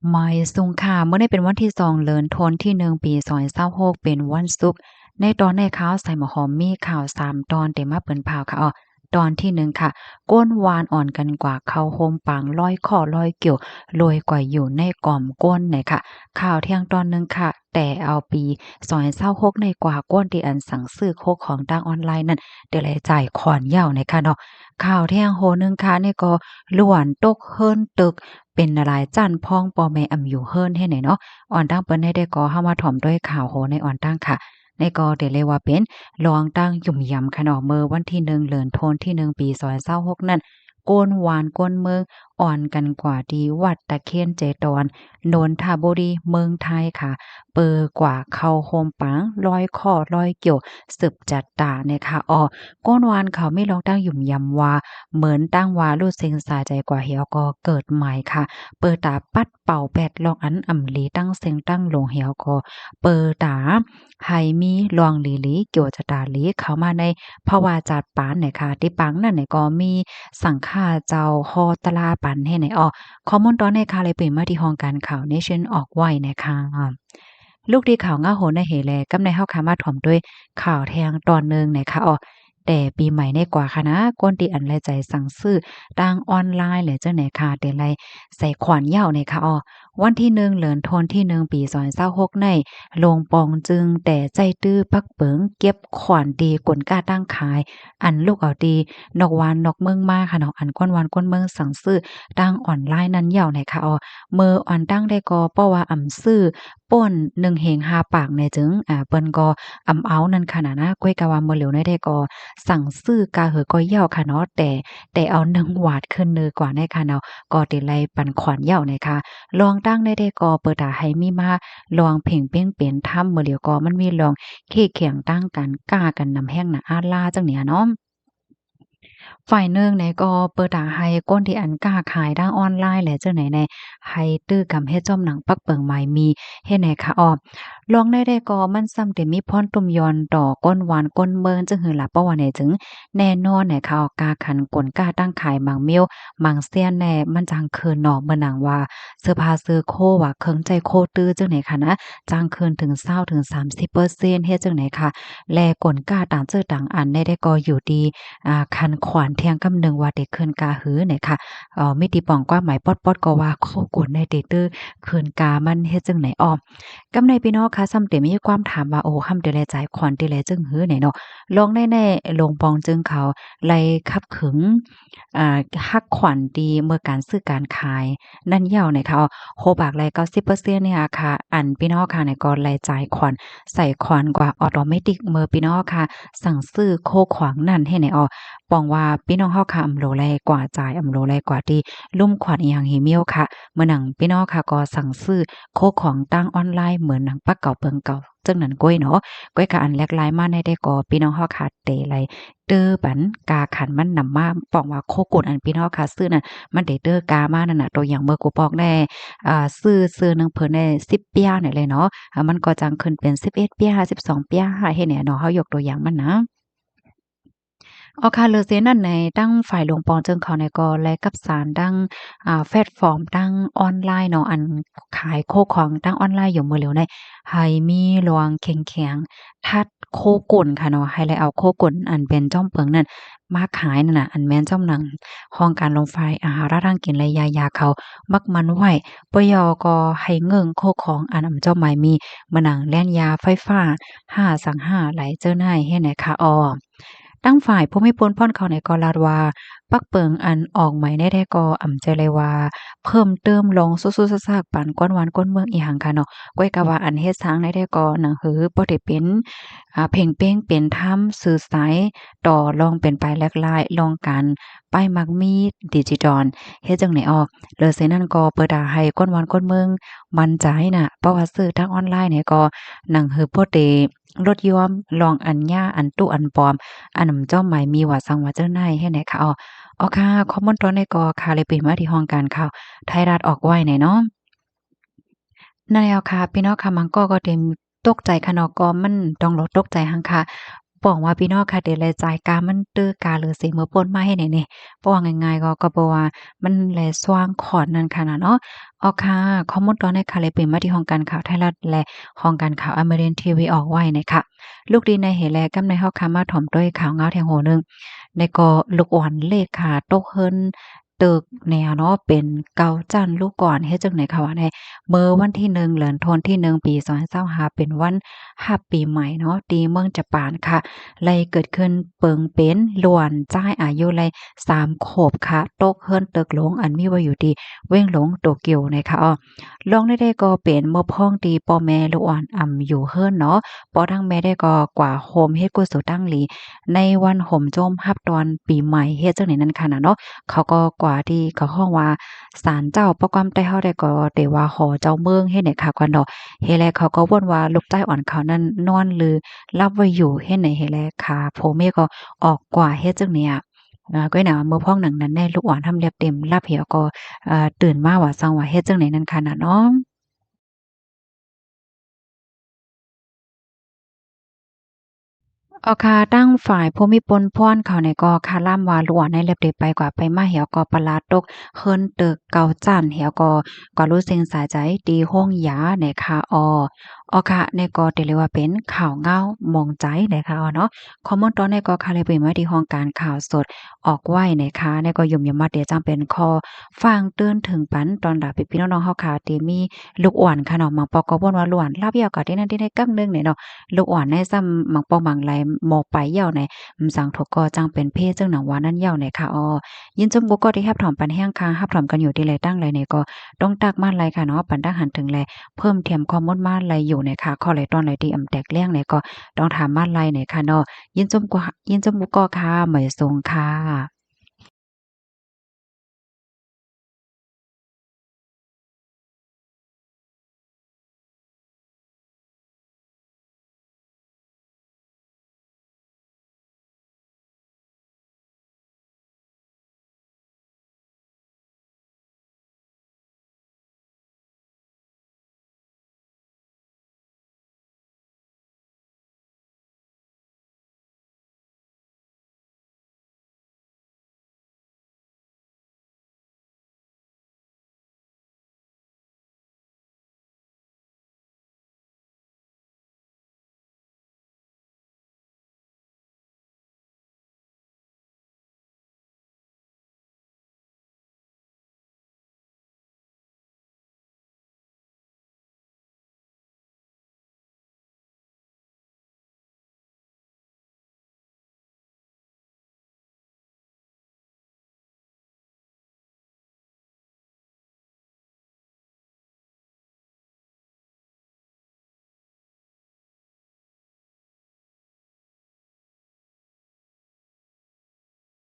ໝາຍສຸງຄ່ະ, ມື້ນີ້ເປັນວັນທີສອງ ເດືອນທັນວາ ປີສອງພັນຊາວຫົກ ເປັນວັນສຸກ. ໃນຕອນນີ້ຂ່າວໃສ່ໝໍຫອມມີຂ່າວສາມຕອນເດມາເປີນພາວຄ່ະ. ເອົາ ຕອນທີໜຶ່ງຄ່ະ, ກົ້ນວານອ່ອນກັນກວ່າເຂົ້າໂຮມປາງ ລອຍຂໍ້ລອຍກ່ຽວ ລວຍກວ່າຢູ່ໃນກອມກົ້ນນະຄ່ະ. ຂ່າວທ່ຽງຕອນໜຶ່ງຄ່ະ, ແຕ່ເອົາປີສອງພັນຊາວຫົກໃນກວ່າ ກ້ນທີ່ອັນສັ່ງຊື້ໂຄຂອງທາງອອນລາຍນັ້ນ ໄດ້ລາຍຈ່າຍຂອນຍາວນະຄ່ະເນາະ. ຂ່າວແທ່ງໂຫໜຶ່ງຄ່ະ, ນີ້ກໍລ້ວນຕົກເຮືອນຕຶກເປັນຫຼາຍໆຊັ້ນ ພ້ອງພໍ່ແມ່ອຳຢູ່ເຮືອນເຮັດໃນເນາະ. ອ່ອນຕັ້ງເປີນໃນໄດ້ກໍເຮົາມາຖອມດ້ວຍຂ່າວໂຫໃນອ່ອນຕັ້ງຄ່ະ. ໃນກໍໄດ້ເລີຍວ່າເປັນລອງຕັ້ງຫຍຸ້ມຢຳຄ່ະເນາະ. ເມື່ອວັນທີໜຶ່ງ ເດືອນທັນວາ ປີສອງພັນຊາວຫົກນັ້ນ ກົ້ນວານກົ້ນເມືອງອ່ອນກັນກວ່າທີ່ວັດຕະເຄນເຈດອນ ນົນທະບູລີ ເມືອງໄທຄ່ະ. ເປີກວ່າເຂົ້າໂຮມປາງ ລອຍຂໍ້ລອຍກ່ຽວ ສືບຈັດຕານະຄ່ະ. ອໍ ກົ້ນວານເຂົາມີລອງຕັ້ງຫຍຸ້ມຢຳວ່າ ເໝືອນຕັ້ງວ່າ ລູດເຊັງສາໃຈກວ່າແຮວກໍເກີດໃໝ່ຄ່ະ. ເປີຕາປັດເປົ່າແປດລອງອັນອຳລີ ຕັ້ງເຊັງຕັ້ງລົງແຮວກໍເປີຕາ ໃຫ້ມີລວງລີໆ ໂຈຈະຕາລີ ເຂົ້າມາໃນພະວາຈາດປານນະຄ່ະ. ທີ່ປາງນັ້ນນະກໍມີສັງຄາເຈົ້າຫໍຕະລາປັນເຮັດໃນ. ອໍ ຂໍ້ມູນຕອນນີ້ຄ່ະ ໄດ້ເປີດມາທີ່ຫ້ອງການຂ່າວ Nation ອອກໄວ້ນະຄ່ະ. ລູກທີ່ຂ່າວງາໂຫໃນເຮແລ. ກຳໃນເຮົາຄ່ະມາຖອມດ້ວຍຂ່າວແທ່ງຕອນໜຶ່ງນະຄ່ະ. ອໍ ແຕ່ປີໃໝ່ໃນກວ່າຄ່ະນະ, ກົ້ນທີ່ອັນລາຍຈ່າຍສັ່ງຊື້ທາງອອນລາຍແລະຈັ່ງໃນຄ່ະ ໄດ້ລາຍໃສ່ຂວັນຍາວໃນຄ່ະ. ອໍ ວັນທີໜຶ່ງ ເດືອນທັນວາ ປີສອງພັນຊາວຫົກໃນ ໂລງປອງຈຶ່ງແຕ່ໃຊ້ຕື້ປັກເປິງເກັບຂວັນທີ່ກົນຄ້າຕັ້ງຂາຍ ອັນລຸກເອົາທີ່ນອກວານນອກເມືອງມາຄ່ະເນາະ. ອັນກ້ນວານກົ້ນເມືອງສັ່ງຊື້ທາງອອນລາຍນັ້ນຍາວໃນຄ່ະ. ອໍ ເມື່ອອ່ອນຕັ້ງໄດ້ກໍເພາະວ່າອຳຊື້ ປ້ນໜຶ່ງເຮງຫ້າປາກແນ່ຈຶ່ງ ອາ ເພິ່ນກໍອຳເອົານັ້ນຂະໜາດນະ. ກ້ວຍກະວ່າເມື່ອຫຼຽວໃນໄດ້ກໍສັ່ງຊື້ກາເຫີກໍເຍົາະຂະເນາະ ແຕ່ ແຕ່ເອົາໜຶ່ງຫວາດຂຶ້ນເນີກວ່າໃນຂະເນາະ ກໍໄດ້ໄລ່ປັນຂວັນເຍົາະໃນຂະ. ລອງຕັ້ງໃນໄດ້ກໍເປີດຕາໃຫ້ມີມາລອງເພງເປ້ງເປັນທຳ ເມື່ອຫຼຽວກໍມັນມີລອງເຄແຂ່ງຕັ້ງການກາກັນນຳແຮງໜາອາລາຈັ່ງນີ້ເນາະ. ຝ່າຍໜຶ່ງໃນກໍເປີດຕາໃຫ້ຄົນທີ່ອັນຄ້າຂາຍທາງອອນລາຍແລະ ເຈົ້າໃນໃນ ໃຫ້ຕື່ກຳເຮັດຈ້ອມໜັງປັກເປິງໝາຍມີເຮັດໃນຂະອອກ. ລອງໃນໄດ້ກໍມັນຊ້ຳແຕ່ມີພອນຕຸ່ມຢອນຕໍ່ກົ້ນວານກົ້ນເມືອງ ຈຶ່ງຄືລະເພາະວ່າໃນຈຶ່ງແນ່ນອນໃນຂະອອກ ກາຂັນກົນກ້າຕັ້ງຂາຍໝາກມ້ຽວ ໝາກເຊນແນ່ ມັນຈາງຄືນນອກ ເໝືອນໜັງວ່າ ເສື້ອຜ້າເສື້ອໂຄວ່າ ເຄື່ອງໃຊ້ໂຄຕື້ ຈຶ່ງໃນຂະນະ ຈາງຄືນເຖິງຊາວເຖິງສາມສິບເປີເຊັນ ເຮັດຈັ່ງໃດຄະ ແລະ ກົນກ້າຕ່າງເຈີຕ່າງອັນແນ່ໄດ້ກໍຢູ່ທີ່ ອ່າ ຄັນຂວັນທ່ຽງກຳໜຶ່ງວ່າໄດ້ຄືນກາຫືໃນຄະ. ເອີ ມີທີ່ປ່ອງຄວາມໝາຍປອດໆກໍວ່າ ໂຄກຸນແນ່ໄດ້ຕື້ຄືນກາມັນ ເຮັດຈັ່ງໃດອອກ. ກຳໃນພີ່ນ້ອງຄະ ຊ້ຳເຕັມມີຄວາມຖາມວ່າ ໂອ ຫ້ຳເທື່ອແລຈ່າຍຂວັນເທື່ອແລຈຶ່ງຫືໃນເນາະ. ລອງແນ່ໆ ລົງປອງຈຶ່ງເຂົາໄລ່ຂັບຂຶງ ອ່າ ຫັກຂວັນທີ່ເມື່ອການຊື້ການຂາຍ ນັ້ນເຍົາໃນຄະ. ໂຄບາກໄລ່ເກົ້າສິບເປີເຊັນນີ້ອາຄະ ອັນພີ່ນ້ອງຄະໃນກໍໄລ່ຈ່າຍຂວັນ ໃສ່ຂວັນກວ່າອອໂຕເມຕິກ ເມື່ອພີ່ນ້ອງຄະສັ່ງຊື້ໂຄຂວາງນັ້ນໃຫ້ໃນອອກ. ປອງວ່າພີ່ນ້ອງເຮົາຄະອຳໂລໄລ່ກວ່າຈ່າຍ ອຳໂລໄລ່ກວ່າທີ່ລຸ່ມຂວັນອີ່ຫຍັງເຮມີໂອຄະ. ເມື່ອໜັງພີ່ນ້ອງຄະກໍສັ່ງຊື້ໂຄຂອງຕ່າງອອນລາຍ ເໝືອນໜັງປັກເກົ່າເປິງເກົ່າ ຈັ່ງນັ້ນກ້ວຍເນາະ. ກ້ວຍກະອັນແລກລາຍມາໃນໄດ້ກໍ ພີ່ນ້ອງເຮົາຄະເຕໄລ ເຕີປັນກາຂັນມັນນຳມາ ປອງວ່າໂຄກຸນອັນພີ່ນ້ອງຄະຊື້ນັ້ນ ມັນໄດ້ເຕີກາມານັ້ນນະ. ຕົວຢ່າງເມື່ອກູປອກແນ່ ອ່າ ຊື້ ຊື້ໜຶ່ງເພິ່ນແນ່ສິບປຽແນ່ເລີຍເນາະ ມັນກໍຈັ່ງຂຶ້ນເປັນສິບເອັດປຽ ສິບສອງປຽ ເຮັດແນ່ເນາະ. ເຮົາຍົກຕົວຢ່າງມັນນະ. ເອົາຄະ ເລີເສຍນັ້ນໃນ ທາງຝ່າຍຫຼວງປອງເຈີງເຂົາໃນກໍໄລ່ກັບສານທາງ ອ່າ ແພລດຟອມທາງອອນລາຍເນາະ ອັນຂາຍໂຄຂອງທາງອອນລາຍຢູ່ມື້ຫຼຽວໃນ ໃຫ້ມີລວງເຄັ່ງແຂງ ທັດໂຄກຸນຄະເນາະ ໃຫ້ໄລ່ເອົາໂຄກຸນອັນເປັນຈ້ອມເປິງນັ້ນມາຂາຍນັ້ນນະ ອັນແມ່ນຈ້ອມໜັງຫ້ອງການລົງໄຟ ອາຫານ ແລະ ທາງກິນ ແລະ ຢາຢາເຂົາມັກໝັ້ນໄວ້. ປະເຍົາກໍໃຫ້ເງິ້ງໂຄຂອງອັນອຳເຈົ້າໝາຍມີ ເໝືອນໜັງແລ່ນຢາໄຟຟ້າ ຫ້າສັງຫ້າໄຫຼເຈີນາຍເຮັດໃນຄະອອກ. ທາງຝ່າຍຜູ້ມີປູນພອນເຂົາໃນກໍລາດວ່າ ປັກເປິງອັນອອກໃໝ່ໃນໄດ້ກໍອຳເຈົ້າໄລວ່າ ເພີ່ມເຕີມລອງຊຸກໆຊາກໆປານກ້ອນວານກ້ອນເມືອງອີ່ຫຍັງຄະເນາະ. ກ້ວຍກະວ່າອັນເຮັດຊ່າງໃນໄດ້ກໍໜັງຫືບໍ່ໄດ້ເປັນ ອ່າ ເພງເປ້ງເປັນທຳ ສື່ສາຍຕໍ່ລອງເປັນປາຍແລກລາຍ ລອງການປ້າຍໝາກມີດິຈິຕອນ ເຮັດຈັ່ງໃດອອກ. ເລີເສຍນັ້ນກໍເປີດຕາໃຫ້ກ້ອນວານກ້ອນເມືອງໝັ້ນໃຈນະ ເພາະວ່າຊື້ທາງອອນລາຍໃນກໍໜັງຫືບໍ່ໄດ້ ລົດຍອມລອງອັນຍາ ອັນຕຸ ອັນປອມ ອັນນຳເຈົ້າໝາຍມີວ່າສັງວ່າເຈົ້ານາຍເຮັດໃດຄະອອກ. ເອົາຄະ ຂໍ້ມູນຕອນນີ້ກໍຄະ ໄດ້ເປີດມາທີ່ຫ້ອງການຂ່າວໄທຍລັດອອກໄວ້ໃນເນາະ. ນັ້ນແລ້ວຄະ ພີ່ນ້ອງຄະ ມັນກໍ ກໍເຕັມຕົກໃຈຄະເນາະ ກໍມັນຕ້ອງລໍຕົກໃຈຫັ້ນຄະ. ປອງວ່າພີ່ນ້ອງຄະເດ ແລະ ຈ່າຍກາມັນຕື່ກາຫຼືເສຍເມື່ອປົນມາເຮັດໃດນີ້ ເວົ້າງ່າຍໆກໍ ກໍເພາະວ່າມັນແລຊ່ວງຂອນນັ້ນຂະນະເນາະ. ເອົາຄ່ະ ຂໍ້ມູນຕອນນີ້ຄະ ແລເປັນມາທີ່ຫ້ອງການຂ່າວໄທລັດ ແລະ ຫ້ອງການຂ່າວອາມະຣິນທີວີອອກໄວ້ນະຄະ. ລູກດີນາເຮ ແລະ ກຳນາຍເຮົາຄະ ມາຖອມດ້ວຍຂ່າວເຫງົາແທ້ໂຫໜຶ່ງ ແລະ ກໍລູກອ່ອນເລກຂາຕົກເຮືອນ ຕຶກແນວເນາະ ເປັນເກົ້າຊັ້ນລູກກ່ອນ ເຮັດຈັ່ງໃດເຂົາວ່າແດ່. ເມື່ອວັນທີໜຶ່ງ ເດືອນທັນວາທີໜຶ່ງ ປີສອງພັນຊາວຫ້າ ເປັນວັນຮັບປີໃໝ່ເນາະ ທີ່ເມືອງຈະປານຄະ ໄດ້ເກີດຂຶ້ນເປີງເປັນຫຼວນຊາຍອາຍຸໄດ້ສາມຂວບຄະ ຕົກເຮືອນຕຶກຫຼວງ ອັນມີໄວ້ຢູ່ທີ່ເວງຫຼວງໂຕກຽວນະຄະ. ອໍ ລອງໄດ້ໄດ້ກໍເປັນເມື່ອພ້ອງທີ່ພໍ່ແມ່ລູກອ່ອນອຳຢູ່ເຮືອນເນາະ ພໍ່ທັງແມ່ໄດ້ກໍກວາໂຮມເຮັດກຸສົນຕັ້ງຫຼີ ໃນວັນໂຮມໂຈມຮັບຕອນປີໃໝ່ ເຮັດຈັ່ງໃດນັ້ນຂະນະເນາະ ເຂົາກໍກວາທີ່ເຂົາຮ້ອງວ່າສານເຈົ້າ ປະກວາມໄທເຮົາໄດ້ກໍເຕວ່າຫໍເຈົ້າເມືອງ ເຮັດໃນຄາກວັນດອກ ເຮັດແລ້ວເຂົາກໍວົນວ່າລູກຊາຍອ່ອນເຂົານັ້ນນອນຫຼືຫຼັບໄວ້ຢູ່ ເຮັດໃນເຮັດແລ້ວຂາຜົວເມກໍອອກກວາ ເຮັດຈັ່ງນີ້ອະ ອາ ກໍເຫັນວ່າເມື່ອພ້ອງໜັງນັ້ນແນ່ ລູກອ່ອນທຳລຽບເຕັມຫຼັບເຫວກໍ ອາ ຕື່ນມາວ່າຊັ້ນວ່າ ເຮັດຈັ່ງໃດນັ້ນຂະນະເນາະ. ເອົາຄ່ະ ທາງຝ່າຍຜູ້ມີພົນພອນເຂົານີ້ກໍຄາລຳວ່າ ລູກອ່ອນໃນເລັບເດໄປກວ່າໄປມາແຮວກໍປະລາດຕົກເຮືອນຕຶກເກົ້າຊັ້ນແຮວກໍກວ່າຮູ້ເສັງສາຍໃຈທີ່ໂຮງຢາແນ່ຄ່ະ. ອໍ ເອົາຄ່ະ ນີ້ກໍຖືເລີຍວ່າເປັນຂ່າວເຫງົາໝອງໃຈແນ່ຄ່ະເນາະ. ຂໍ້ມູນຕອນນີ້ກໍຄາເລເປນມາທີ່ຫ້ອງການຂ່າວສົດອອກໄວ້ແນ່ຄ່ະ. ນີ້ກໍຍົມຢາມມາເດຈັ່ງເປັນຂໍ້ຝາກເຕືອນເຖິງປັນຕອນດາພີ່ໆນ້ອງໆເຮົາຄ່ະ ທີ່ມີ ລູກອ່ອນຂະເນາະ ບາງປອກກໍບ່ອນວ່າຫຼວນ ລາບຢາວກໍທີ່ນັ້ນທີ່ນີ້ກຳໜຶ່ງນີ້ເນາະ ລູກອ່ອນໃນຊ້ຳບາງປອກບາງລາຍບໍ່ໄປຢາວໃນ ອຳສັງທຸກກໍຈັ່ງເປັນເພຈັ່ງໜັງວ່ານັ້ນຢາວໃນຄະ. ອໍ ຍິນຊົມຜູ້ກໍທີ່ຮັບຖອມປັນແຮງຄ່າ ຮັບຖອມກັນຢູ່ທີ່ໃດຕັ້ງໃດນີ້ກໍຕ້ອງທັກມາໄລຄະເນາະ ປັນທັກຫັນເຖິງ ແລະ ເພີ່ມທຽມຂໍ້ມູນມາໄລຢູ່ໃນຄະ. ຂໍ້ໃດຕອນໃດທີ່ອຳແຕກແຫຼງໃນກໍຕ້ອງຖາມມາໄລໃນຄະເນາະ. ຍິນຊົມ ຍິນຊົມຜູ້ກໍຄ່ະ ໝາຍສົງຄ່ະ.